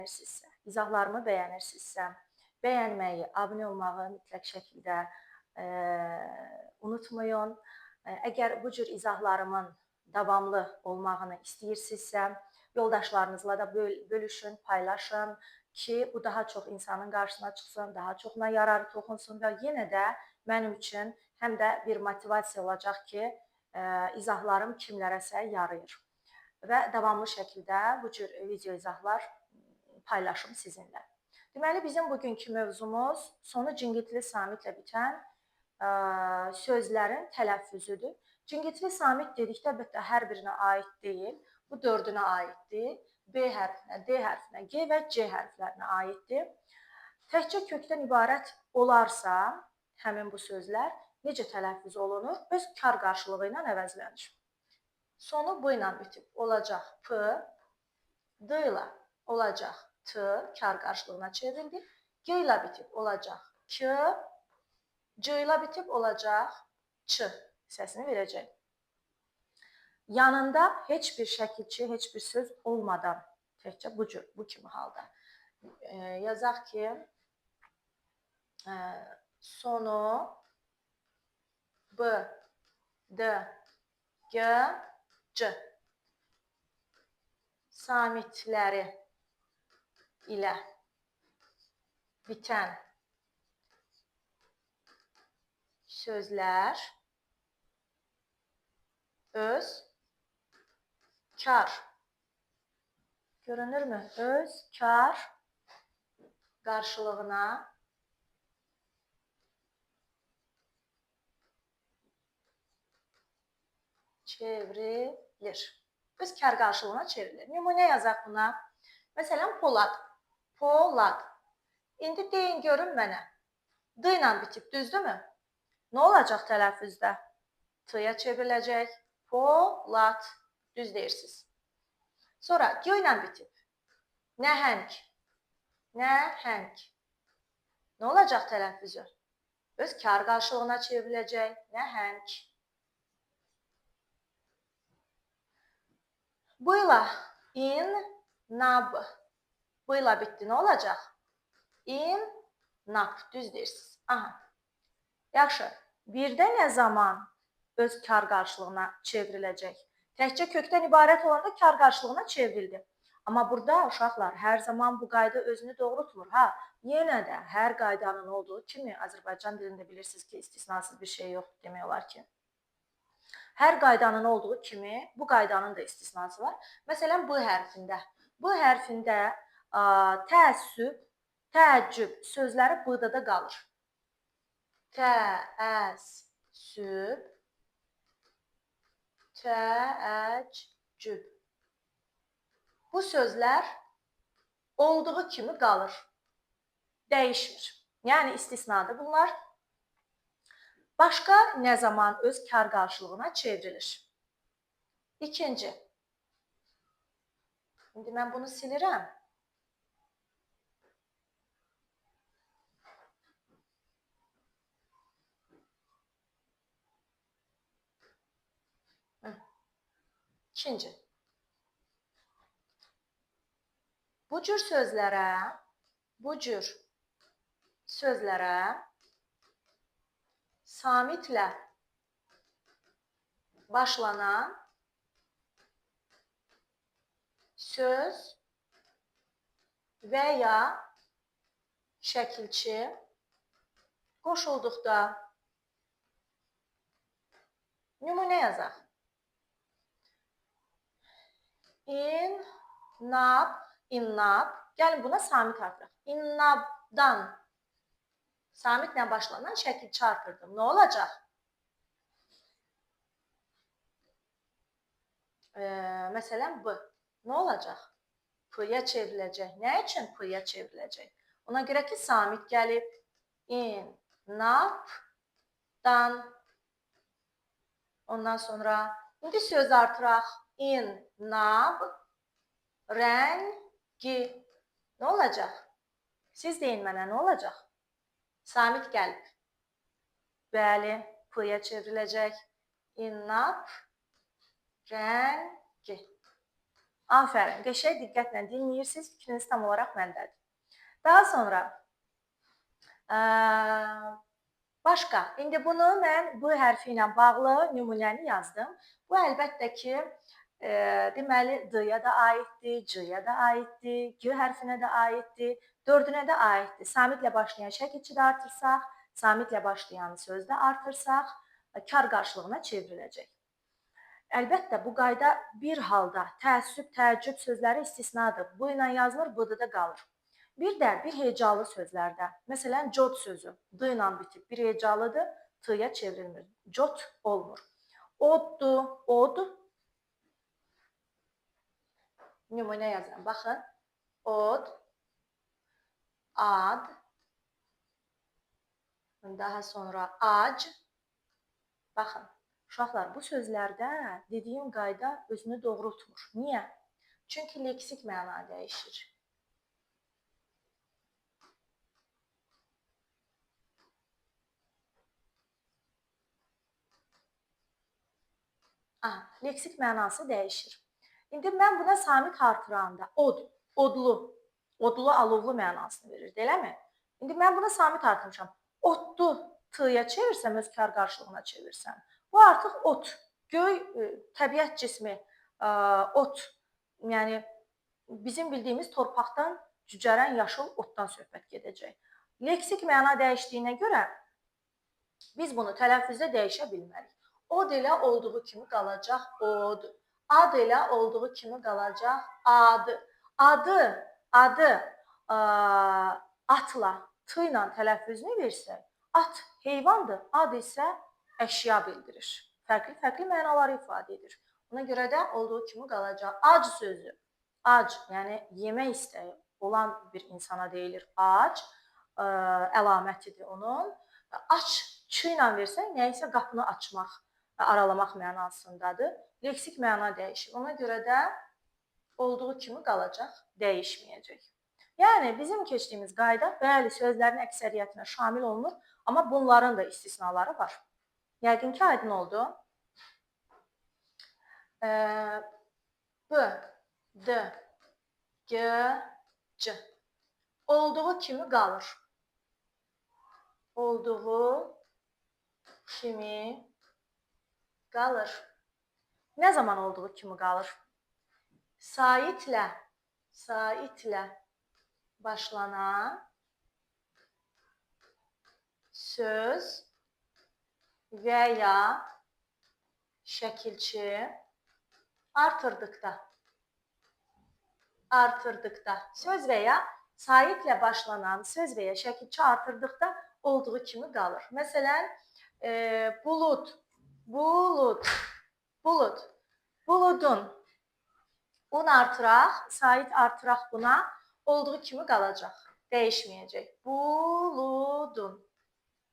bəyənirsinizsə, izahlarımı bəyənirsinizsə, bəyənməyi, abunə olmağı mütləq şəkildə unutmayın. Əgər bu cür izahlarımın davamlı olmağını istəyirsinizsə, yoldaşlarınızla da bölüşün, paylaşın ki, bu daha çox insanın qarşısına çıxsın, daha çoxuna yararı toxunsun və yenə də mənim üçün həm də bir motivasiya olacaq ki, izahlarım kimlərəsə yarayır. Və davamlı şəkildə bu cür video izahlar paylaşım sizinlə. Deməli, bizim bugünkü mövzumuz sonu cingitli samitlə bitən sözlərin tələffüzüdür. Cingitli samit dedikdə əlbəttə hər birinə aid deyil. Bu dördünə aiddir. B hərfinə, D hərfinə, G və C hərflərinə aiddir. Təkcə kökdən ibarət olarsa, həmin bu sözlər necə tələffüz olunur? Öz kar qarşılığı ilə əvəzlənir. Sonu B ilə bitib olacaq P, D ilə olacaq T, kar qarşılığına çevrildi. G ilə bitib olacaq K, C ilə bitib olacaq Ç səsini verəcək. Yanında heç bir şəkilçi, heç bir söz olmadan, təkcə bu cür, bu kimi halda. Yazaq ki, sonu B, D, G, C samitləri ilə bitən sözlər öz kar görünürmü? Öz kar qarşılığına çevrilir. Öz kar qarşılığına çevrilir. Nümunə yazaq buna. Məsələn, Polad. Polad. İndi deyin görün mənə. D ilə bitib, düzdürmü? Nə olacaq tələffüzdə? T-ya çevriləcək. Polad. Düz deyirsiniz. Sonra G ilə bitib. Nəhəng. Nəhəng. Nə olacaq tələffüzü? Öz kar qarşılığına çevriləcək. Nəhəng. Bu ilə in, nab. Bu ilə bitdi. Nə olacaq? İn, nab. Düz deyirsiniz. Aha. Yaxşı. Birdə nə zaman öz kar qarşılığına çevriləcək? Təkcə kökdən ibarət olanda kar qarşılığına çevrildi. Amma burada uşaqlar hər zaman bu qayda özünü doğrultmur. Ha, yenə də hər qaydanın olduğu kimi Azərbaycan dilində bilirsiniz ki, istisnasız bir şey yoxdur demək olar ki. Hər qaydanın olduğu kimi bu qaydanın da istisnası var. Məsələn, B hərfində. B hərfində təəssüb, təəccüb sözləri B-da da qalır. Təəssüb, təəccüb. Bu sözlər olduğu kimi qalır. Dəyişmir. Yəni istisnadır bunlar. Başqa nə zaman öz kar qarşılığına çevrilir? İkinci. İndi mən bunu silirəm. İkinci. Bu cür sözlərə samitlə başlanan söz və ya şəkilçi qoşulduqda nümunə yazaq. İn, nab, innab. Gəlin buna samit artıraq. İnnabdan samitlə başlanan şəkilçi artırdım. Nə olacaq? Məsələn, B. Nə olacaq? P-ya çevriləcək. Nə üçün P-ya çevriləcək? Ona görə ki, samit gəlib. İn, nab, dan. Ondan sonra indi söz artıraq. İn, nab, rəngi. Nə olacaq? Siz deyin mənə, nə olacaq? Samit gəlib. Bəli, P-ya çevriləcək. İnnab, rəngi. Afərin, qəşəng diqqətlə dinləyirsiniz, fikriniz tam olaraq məndədir. Daha sonra, başqa, indi bunu mən B hərfi ilə bağlı nümunəni yazdım. Bu əlbəttə ki, deməli, D-ya da aiddir, C-ya da aiddir, G hərfinə də aiddir, dördünə də aiddir. Samitlə başlayan şəkilçi də artırsaq, samitlə başlayan söz də artırsaq, kar qarşılığına çevriləcək. Əlbəttə, bu qayda bir halda təəssüb, təəccüb sözləri istisnadır. Bu ilə yazılır, B-da da qalır. Bir də bir hecalı sözlərdə, məsələn, cod sözü D ilə bitib, bir hecalıdır, T-ya çevrilmir. Cod olmur. Oddur, od. Nümunə yazıram. Baxın. Od, ad, daha sonra ac. Baxın. Uşaqlar, bu sözlərdə dediyim qayda özünü doğrultmur. Niyə? Çünki leksik məna dəyişir. Aha, leksik mənası dəyişir. İndi mən buna samit artıranda od, odlu, odlu, alovlu mənasını verirdi, eləmi? İndi mən buna samit artırmışam. Oddu T-ya çevirsəm, öz kar qarşılığına çevirsəm. Bu artıq ot, göy, təbiət cismi, ot, yəni bizim bildiyimiz torpaqdan cücərən yaşıl otdan söhbət gedəcək. Leksik məna dəyişdiyinə görə biz bunu tələffüzdə dəyişə bilmərik. Od elə olduğu kimi qalacaq od, ad elə olduğu kimi qalacaq ad, adı, adı atla, t ilə tələffüzünü versək, at heyvandır, ad isə əşya bildirir. Fərqli-fərqli mənaları ifadə edir. Ona görə də olduğu kimi qalacaq. Ac sözü, ac, yəni yemək istəyi olan bir insana deyilir ac, əlamətidir onun. Aç, ç ilə versək, nəyisə qapını açmaq, aralamaq mənasındadır. Leksik məna dəyişir. Ona görə də olduğu kimi qalacaq, dəyişməyəcək. Yəni, bizim keçdiyimiz qayda, bəli, sözlərin əksəriyyətinə şamil olunur, amma bunların da istisnaları var. Yəqin ki, aydın oldu. B, D, G, C. Olduğu kimi qalır. Olduğu kimi qalır. Nə zaman olduğu kimi qalır? Saitlə başlanan söz və ya şəkilçi artırdıqda. Artırdıqda. Söz və ya saitlə başlanan söz və ya şəkilçi artırdıqda olduğu kimi qalır. Məsələn, bulud, bulud, bulud, buludun. Un artıraq, sait artıraq buna olduğu kimi qalacaq. Dəyişməyəcək. Buludun.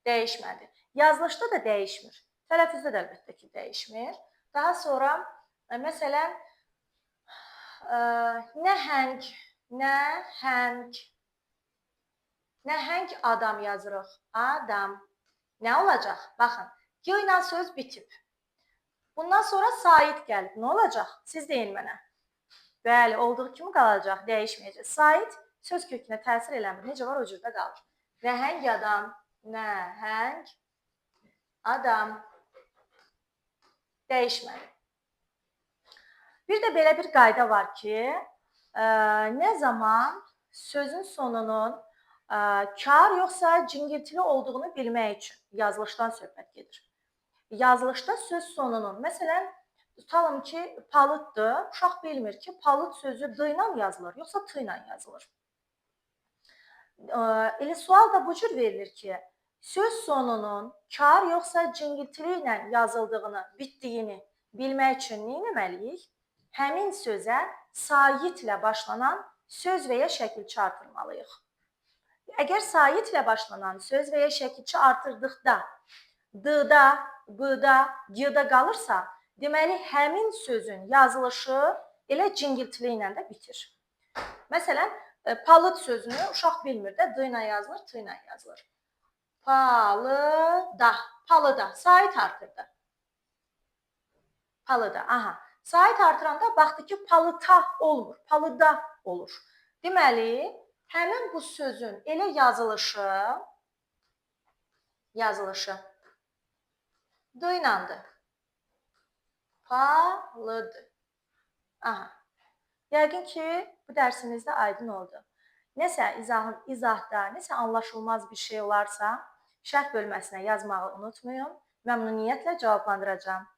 Dəyişmədi. Yazılışda da dəyişmir. Tələffüzdə də əlbəttə ki, dəyişmir. Daha sonra, məsələn, nəhəng, nəhəng, nəhəng adam yazırıq. Adam. Nə olacaq? Baxın, G ilə söz bitib. Bundan sonra sait gəlib. Nə olacaq? Siz deyin mənə. Bəli, olduğu kimi qalacaq, dəyişməyəcək. Sait söz kökünə təsir eləmir. Necə var, o cürdə qalır. Nəhəng adam, nəhəng adam. Dəyişmədi. Bir də belə bir qayda var ki, nə zaman sözün sonunun kar yoxsa cingiltili olduğunu bilmək üçün yazılışdan söhbət gedir. Yazılışda söz sonunun, məsələn, tutalım ki, palıddır. Uşaq bilmir ki, palıd sözü D ilə yazılır, yoxsa T ilə yazılır. Elə sual da bu cür verilir ki, söz sonunun kar yoxsa cingiltili ilə yazıldığını, bitdiyini bilmək üçün nə etməliyik? Həmin sözə saitlə başlanan söz və ya şəkilçi artırmalıyıq. Əgər saitlə başlanan söz və ya şəkilçi artırdıqda D-da, B-da, G-da qalırsa, deməli, həmin sözün yazılışı elə cingiltili ilə də bitir. Məsələn, palıd sözünü uşaq bilmir də, D ilə yazılır, T ilə yazılır. Palıda, palıda, sait artırdı. Palıda, aha. Sait artıranda baxdı ki, palıta olmur, palıda olur. Deməli, həmin bu sözün elə yazılışı, yazılışı D iləndir. Palıd. Aha. Yəqin ki, bu dərsimizdə aydın oldu. Nəsə izahın, izahda, nəsə anlaşılmaz bir şey olarsa, şərh bölməsinə yazmağı unutmayın. Məmnuniyyətlə cavablandıracağam.